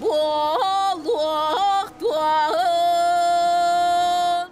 Буолуохтуоҕун.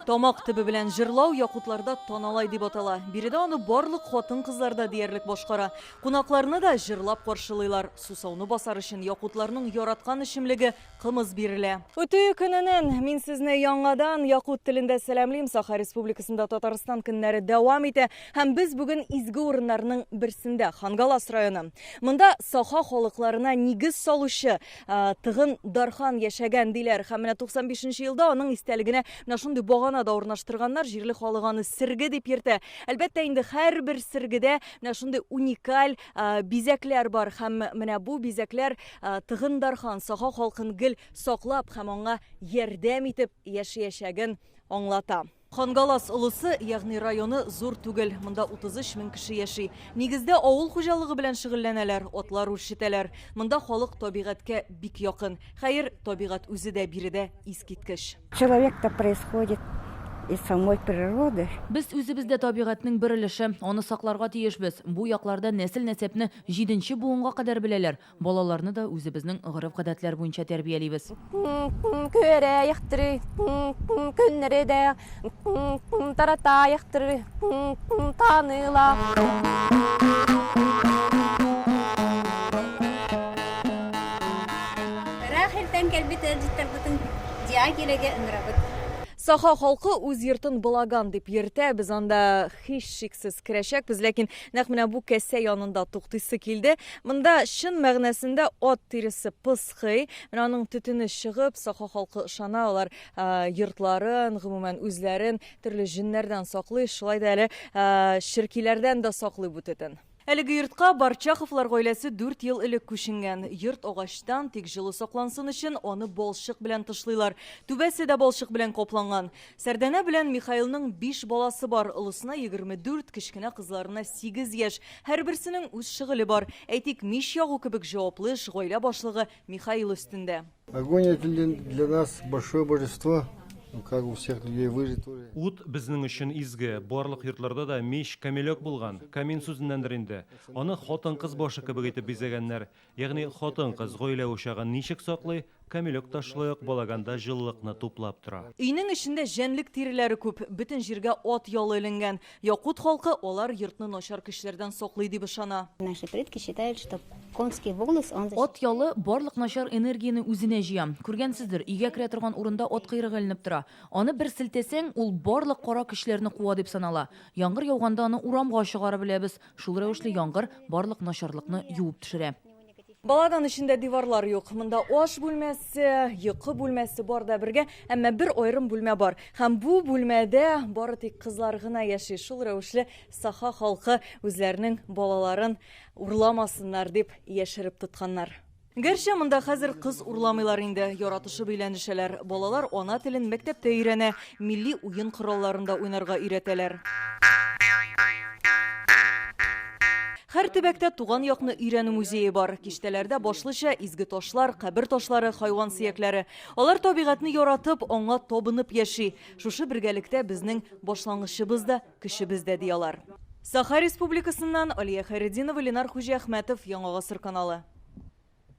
Тамак төбе белән җырлау якутларда таналай дип атала. Биредә аны барлык хатын-кызлар да диярлек башкара. Кунакларны да җырлап каршылыйлар. Сусауны басар өчен якутларның яраткан эчемлеге, кымыз бирелә. Үтү көненен мин сезне яңадан якут телендә сәламлим. Саха Республикасында Татарстан көннәре дәвам итә һәм без бүген изге урыннарның берсендә, Хангалас районы. Монда саха халыкларына нигез салучы Тыгын Дархан яшәгән диләр. Һәм менә 95 нче елда аның истәлегенә менә шундый багана да урнаштырганнар. Җирле халык аны сирге дип йөртә. Әлбәттә инде һәрбер сиргедә менә шундый уникаль бизәкләр бар. Һәм менә бу бизәкләр Тыгын Дархан саха халкын гел саклап һәм аңа ярдәм итеп яшәячәген аңлата. Хангалас олысы, ягъни районы зур түгел. Монда 33 мең кеше яши. Нигездә авыл хуҗалыгы белән шөгыльләнәләр, атлар үрчетәләр. Монда халык табигатькә бик якын. Хәер, табигать үзе дә биредә искиткеч. Человек-то происходит из самой природы. Без үзебез дә табигатьнең бер өлеше, аны сакларга тиешбез. Бу якларда нәсел-нәсәпне җиденче буынга кадәр беләләр. Балаларны да үзебезнең гореф-гадәтләр буенча тәрбиялибез. Ыраах илтэн кэлбит ыалдьыттарбытын Дьиэҕэ ыҥырабыт. Саха халкы үз йортын Балаган дип йөртә. Без анда һичшиксез керәчәкбез, ләкин нәкъ менә бу кәсә янында туктыйсы килде. Монда чын мәгънәсендә ат тиресе пыскый. Менә аның төтене чыгып, саха халкы ышана, алар йортларын, гомумән үзләрен төрле җеннәрдән саклый, шулай да әле черкиләрдән дә саклый бу төтен. Әлеге йортка Барчаховлар гаиләсе дүрт ел элек күченгән. Йорт агачтан, тик җылы саклансын өчен аны балчык белән тышлыйлар. Түбәсе дә балчык белән капланган. Сәрдәнә белән Михаилның биш баласы бар, олысына 24, кечкенә кызларына 8 яшь. Һәрберсенең үз шөгыле бар. Әйтик, мич ягу кебек җаваплы эш гаилә башлыгы Михаил өстендә. Огонь это для нас большое божество, ну как у всех людей выжить тоже. Ут безнең өчен изге. Барлык йортларда да мич, камелек булган. Камин сүзеннәндер инде. Аны хатын-кыз башы кебек итеп бизәгәннәр. Ягъни хатын-кыз гаилә учагын ничек саклый, камелек та шулай ук балаганда җылылыкны туплап тора. Өйнең эчендә җәнлек тиреләре күп, бөтен җиргә ат ялы эленгән. Якут халкы алар йортны начар көчләрдән саклый дип ышана. Наши предки считают, что конский волос, он Ат ялы барлык начар энергияне үзенә җыя. Күргәнсездер, өйгә керә торган урында ат койрыгы эленеп тора. Аны бер селтәсәң, ул барлык кара көчләрне куа дип санала. Яңгыр яуганда аны урамга чыгарып эләбез. Шул рәвешле яңгыр барлык начарлыкны юып төшерә. Балаган эчендә диварлар юк. Монда аш бүлмәсе, йокы бүлмәсе бар да бергә, әмма бер аерым бүлмә бар. Һәм бу бүлмәдә бары тик кызлар гына яши. Шул рәвешле саха халкы үзләренең балаларын урламасыннар дип яшереп тотканнар. Гәрчә монда хәзер кыз урламыйлар инде, яратышып өйләнешәләр. Балалар ана телен мәктәптә өйрәнә, милли уен коралларында уйнарга өйрәтәләр. Һәр төбәктә туган якны өйрәнү музее бар. Киштәләрдә башлыча изге ташлар, кабер ташлары, хайван сөякләре. Алар табигатьне яратып, аңа табынып яши. Шушы бергәлектә безнең башлангычыбыз да, көчебез дә, ди алар. Саха Республикасыннан Алия Хәйретдинова, Ленар Хуҗиәхмәтов, Яңа Гасыр каналы.